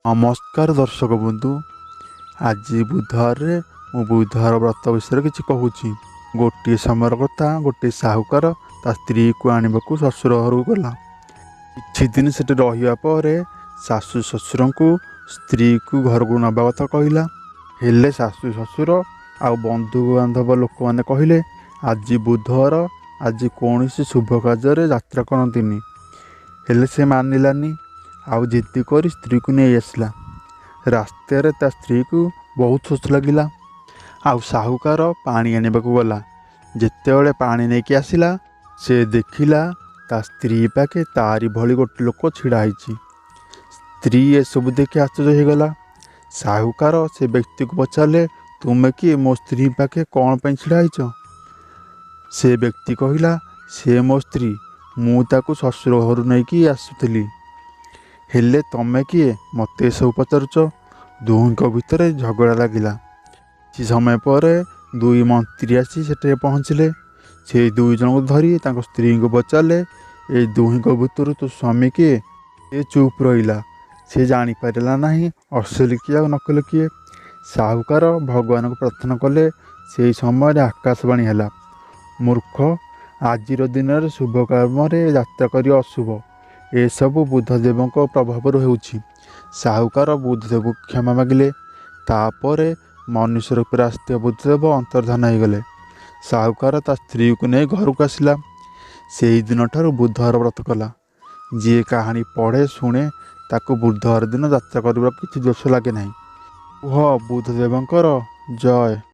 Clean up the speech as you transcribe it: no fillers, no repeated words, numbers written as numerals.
ନମସ୍କାର ଦର୍ଶକ ବନ୍ଧୁ, ଆଜି ବୁଧବାରରେ ମୁଁ ବୁଧବାର ବ୍ରତ ବିଷୟରେ କିଛି କହୁଛି। ଗୋଟିଏ ସମୟର କଥା, ଗୋଟିଏ ସାହୁକାର ତା ସ୍ତ୍ରୀକୁ ଆଣିବାକୁ ଶ୍ୱଶୁର ଘରକୁ ଗଲା। କିଛି ଦିନ ସେଠି ରହିବା ପରେ ଶାଶୁ ଶ୍ୱଶୁରଙ୍କୁ ସ୍ତ୍ରୀକୁ ଘରକୁ ନେବା କଥା କହିଲା। ହେଲେ ଶାଶୁ ଶ୍ୱଶୁର ଆଉ ବନ୍ଧୁବାନ୍ଧବ ଲୋକମାନେ କହିଲେ, ଆଜି ବୁଧବାର, ଆଜି କୌଣସି ଶୁଭ କାର୍ଯ୍ୟରେ ଯାତ୍ରା କରନ୍ତିନି। ହେଲେ ସେ ମାନିଲାନି ଆଉ ଜିଦ୍ଦି କରି ସ୍ତ୍ରୀକୁ ନେଇ ଆସିଲା। ରାସ୍ତାରେ ତା ସ୍ତ୍ରୀକୁ ବହୁତ ଶୋଷ ଲାଗିଲା ଆଉ ସାହୁକାର ପାଣି ଆଣିବାକୁ ଗଲା। ଯେତେବେଳେ ପାଣି ନେଇକି ଆସିଲା, ସେ ଦେଖିଲା ତା ସ୍ତ୍ରୀ ପାଖେ ତାରି ଭଳି ଗୋଟେ ଲୋକ ଛିଡ଼ା ହେଇଛି। ସ୍ତ୍ରୀ ଏସବୁ ଦେଖି ଆଶ୍ଚର୍ଯ୍ୟ ହେଇଗଲା। ସାହୁକାର ସେ ବ୍ୟକ୍ତିକୁ ପଚାରିଲେ, ତୁମେ କିଏ? ମୋ ସ୍ତ୍ରୀ ପାଖେ କ'ଣ ପାଇଁ ଛିଡ଼ା ହେଇଛ? ସେ ବ୍ୟକ୍ତି କହିଲା, ସେ ମୋ ସ୍ତ୍ରୀ, ମୁଁ ତାକୁ ଶ୍ୱଶୁର ଘରୁ ନେଇକି ଆସୁଥିଲି। ହେଲେ ତମେ କିଏ ମୋତେ ଏସବୁ ପଚାରୁଛ? ଦୁହିଁଙ୍କ ଭିତରେ ଝଗଡ଼ା ଲାଗିଲା। କିଛି ସମୟ ପରେ ଦୁଇ ମନ୍ତ୍ରୀ ଆସି ସେଠାରେ ପହଞ୍ଚିଲେ। ସେଇ ଦୁଇ ଜଣଙ୍କୁ ଧରି ତାଙ୍କ ସ୍ତ୍ରୀଙ୍କୁ ପଚାରିଲେ, ଏଇ ଦୁହିଁଙ୍କ ଭିତରୁ ତୋ ସ୍ୱାମୀ କିଏ? ସେ ଚୁପ୍ ରହିଲା। ସେ ଜାଣିପାରିଲା ନାହିଁ ଅସଲି କିଏ ଆଉ ନକଲି କିଏ। ସାହୁକାର ଭଗବାନଙ୍କୁ ପ୍ରାର୍ଥନା କଲେ। ସେହି ସମୟରେ ଆକାଶବାଣୀ ହେଲା, ମୂର୍ଖ, ଆଜିର ଦିନରେ ଶୁଭ କାମରେ ଯାତ୍ରା କରିବା ଅଶୁଭ। ଏସବୁ ବୁଧଦେବଙ୍କ ପ୍ରଭାବରୁ ହେଉଛି। ସାହୁକାର ବୁଧଦେବଙ୍କୁ କ୍ଷମା ମାଗିଲେ। ତାପରେ ମନୁଷ୍ୟ ରୂପରେ ଆସିଥିବା ବୁଧଦେବ ଅନ୍ତର୍ଧାନ ହେଇଗଲେ। ସାହୁକାର ତା ସ୍ତ୍ରୀକୁ ନେଇ ଘରକୁ ଆସିଲା। ସେହି ଦିନଠାରୁ ବୁଧବାର ବ୍ରତ କଲା। ଯିଏ କାହାଣୀ ପଢ଼େ ଶୁଣେ, ତାକୁ ବୁଧବାର ଦିନ ଯାତ୍ରା କରିବାକୁ କିଛି ଦୋଷ ଲାଗେ ନାହିଁ। କୁହ ବୁଧଦେବଙ୍କର ଜୟ।